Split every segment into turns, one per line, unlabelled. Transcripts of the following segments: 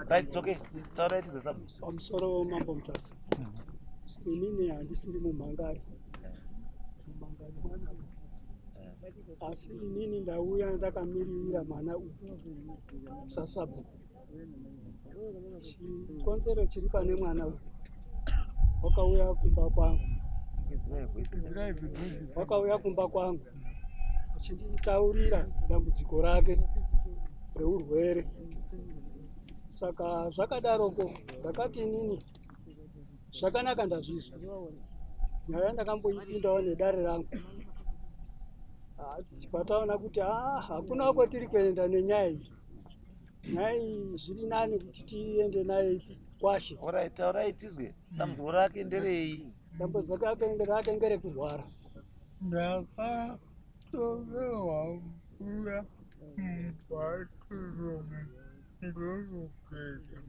Right, it's okay. Taura tizwe sabu.
Pamusoro mambo Mutasa. Inini handisiri mumhangari. Mumhangari mwana uyu. Asi inini ndauya ndakamiririra mwana uyu sasabhuku. Chikonzero chiri pane mwana uyu wakauya kumba kwangu wakauya kumba kwangu achinditaurira dambudziko rake reurwere saka zvakadaroko ndakati inini zvakanaka ndazvizwa nyaya ndakamboipindawo nedare rangu ah, tichibva taona kuti ah, hakuna kwatiri kuenda nenyaya iyi nyaya iyi zviri nani kuti tiende naye kwashe
Alright, taurai tizwe dambudziko rake nderei
dambudziko rake rake ngerekurwara
Ndakatorerwa mvura mubathroom ndokugeza.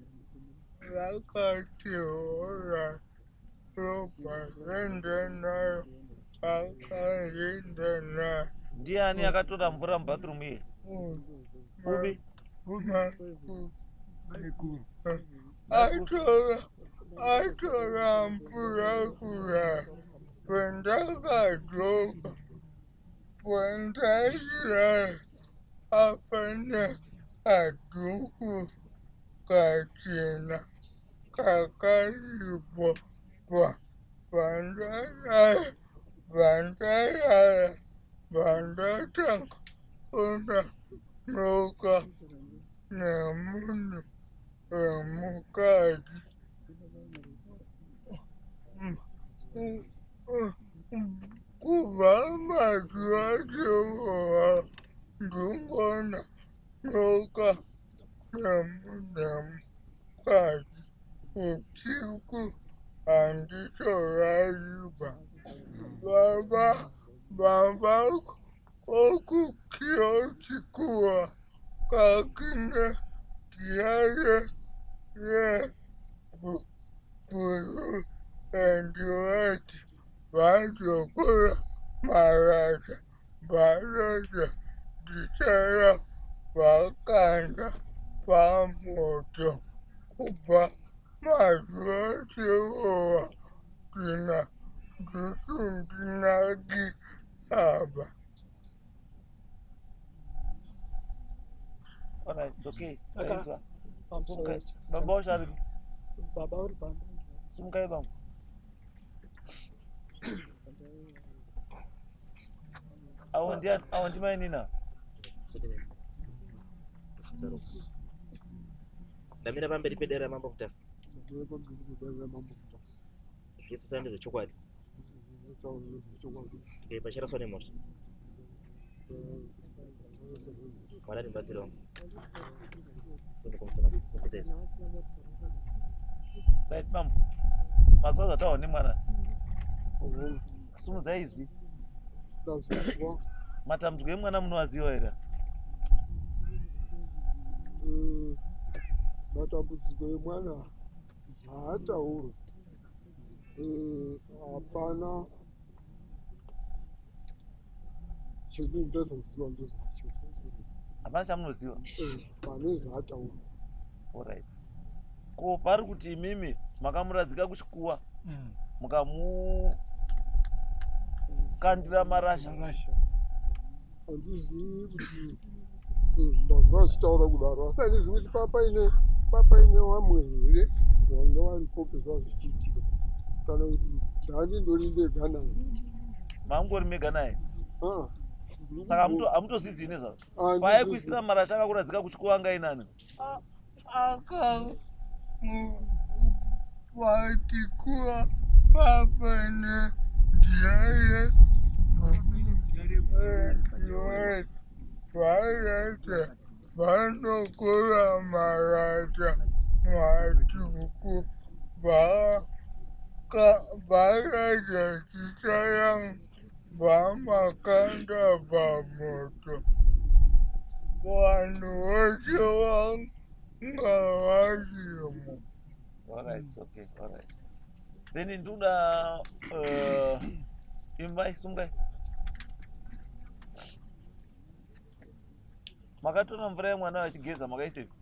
Vakati hora robva renda nayo vakaenda nayo.
Ndiani akatora mvura mubathroom iye? Upi?
Atora atora mvura kudai pandakadzoka pandairara hapana kadhuku kachena kakaripo pandarara pandarara pandatanga kuona nyoka nemunhu wemukadzi kubva mazuva acho ndingoona nyoka nemunhu wemukadzi usiku handitorariba baba baba okukiochikuwa kakine diare ye blue and white vadzokora marata varoja ndichaya vakanda pamoto kubva mazuva cheova ndina ndisundinaki aba
Alright, it's okay.
Saka-
Taizwa.
Pamusoro
Sumukai. Baba wacho
baba uri pamba
Sumukai bambo. Awo ndiani? Awo ndimai nina.
Ndamira pamberi pedare ramambo Mutasa. Zvese zvanga zvechokwadi. Ndikaipa charaswa nemhosva. Mwari andibatsirewo. Sindikumusana kupedza izvi.
Right bambo. Mazuva zvataurwa nemwana. Sumudzai izwi.
Ndazvizwa.
Matambudziko emwana munoaziva here?
Eh, matambudziko emwana haataurwi. Eh, hapana chini ndozoziva ndozvacho.
Hapana chamunoziva.
Eh, pane zvaataura.
Alright. Ko pari kuti imimi makamuradzika kuchikuwa mukamukandira marasha.
Marasha. Handizivi kuti eh, ndazwa achitaura kudaro asi handizivi kuti papaine papaine vamwe here vanga varipo pezva zvichiitika kana kuti ndandindori ndega naye.
Mangori mega naye.
Ah,
Saka hamutozvizivi nezvazvo.
Ah,
Payaikuisira marasha akakuradzika kuchikuwa anga inani.
Akavatikuwa pafene ndiye varata vanokora marata matuku varata chitayang vamakanda pamoto vanhu vose vanga varimo.
Alright, it's okay. Alright. Then ndoda imbai sungai. Makatora mvura yemwana vachigeza makaisepi?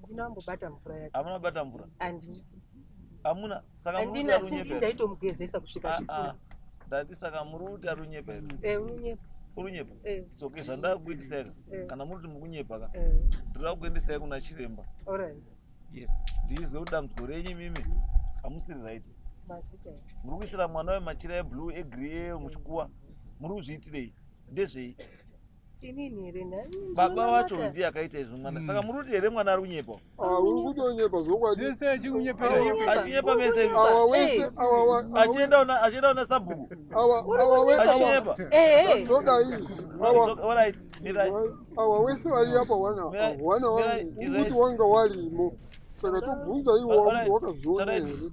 Ndina ambobata mvura yake.
Hamuna kubata mvura?
Handina.
Hamuna? Saka muri kuti
Handina,
ari
asi ndini
kunyepa here?
ndaitomugezesa kusvika
Ah, ah.
zvikuru.
Ndati saka muri kuti ari kunyepa here?
Eh, unonyepa.
Uri kunyepa?
Eh,
Soke zvandakuitisai ka
Eh.
kana muri kuti mukunyepa ka
eh,
ndoda kukuendesai kuna chiremba.
alright.
Yes, ndizwe kuti dambudziko renyu imimi hamusiri right.
Mazvita here.
Muri kuisira mwana wemachira eblue egrey eyo muchikuwa, muri kuzviitirei? Ndezvei?
Inini here nhai?
Baba vacho
Ndinonamata.
ndiye akaita izvo mwana. Saka muri kuti here mwana ari kunyepa?
Ah, uri kutonyepa zvokwadi.
Zvese achikunyepera.
Unonyepa.
Achinyepa mese imi.
Awa wese
Eh.
awa wa-
Achienda una achienda una sabhuku.
awa awa we awa
Achinyepa.
Eh, eh.
ndoda izvi awa
All right, mirai.
awa wese vari apa wana
Mirai,
wana
mirai,
wangu
izai.
kuti wanga warimo saka tobvunza iwo
Alright,
wakazoona
alright.
here.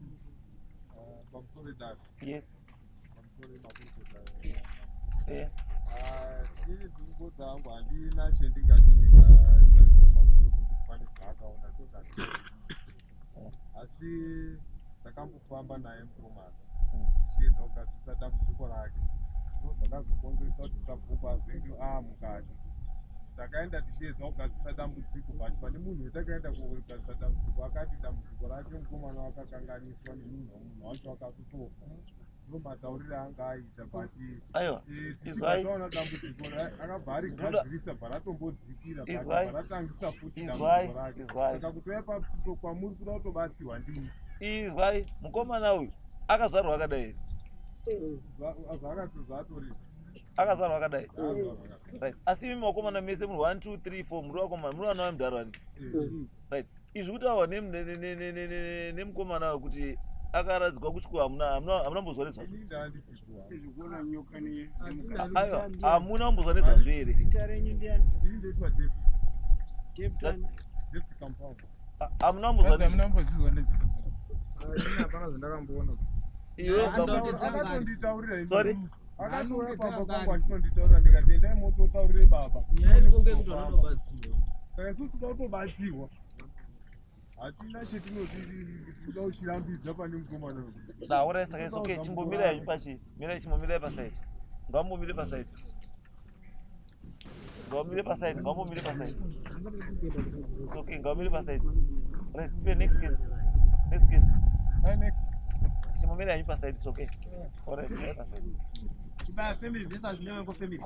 Pamusoro dare.
Yes.
Pamusoro makurukota.
Eh.
Ini ndinongodza hangu handina chendingati ndingaenzanisa pamusoro pekuti pane zvaakaona tozati, asi takambofamba naye mukomana tichiedza kugadzirisa dambudziko rake. Ndo zvakazokonzeresa kuti sabhuku azenge aamukati. Takaenda tichiedza kugadzirisa dambudziko, but pane munhu wetakaenda kugadzirisa dambudziko akati dambudziko rake mukomana wakakanganiswa nemunhu, munhu wacho akatotofa. Ndo matauriro anga aita, but
Aiwa. Izwai.
taona dambudziko akabva arigadzirisa, bva ratombodzikira, but
Izwai.
bva ratangisa futi
Izwai.
dambudziko rake.
Izwai.
Saka kutouya papo kwamuri kuda kutobatsirwa ndini.
Izwai, mukomana uyu akazvarwa akadai izvi.
Zvatori.
Akazvarwa akadai. Right. Asi imi vakomana mese muri 1 2 3 4, muri vakomana, muri vana vemudhara wani. Right. Izvi kutaurwa nemukomana uyu kuti akaradzikwa kuchikoro, hamuna kumbozwa nezvazvo.
Ini ndaandisipo.
Zvikuona nyoka nemukadzi.
Aiwa, hamuna kumbozwa nezvazvo here?
Zita renyu ndiani?
Ini ndoitwa David.
David.
David Kampambo.
Hamuna kumbozwa
Hamuna kumbozizwa nezvazvo.
Ini hapana zvandakamboona.
Iwe baba.
Akatonditaurira ini.
Sorry.
Akatouya pamba pangu achitonditaurira, ndikati endai mototaurire baba.
Nyaya iri kunge kuti vanotobatsirwa.
Saka isusu toda kutobatsirwa, hatina chetinoti tinoda kuchirambidza pane mukomana uyu.
Naura, saka it's okay, chimbomirai henyu pachi. Mirai, chimbomirai paside. Ngambomire paside. Ngambomire paside, ngambomire paside. It's okay, ngambomire paside. Right, tipe next case. Next case. Chimbomirai henyu paside, it's okay. All right, mirai paside.
Chibaya family versus Newengo family.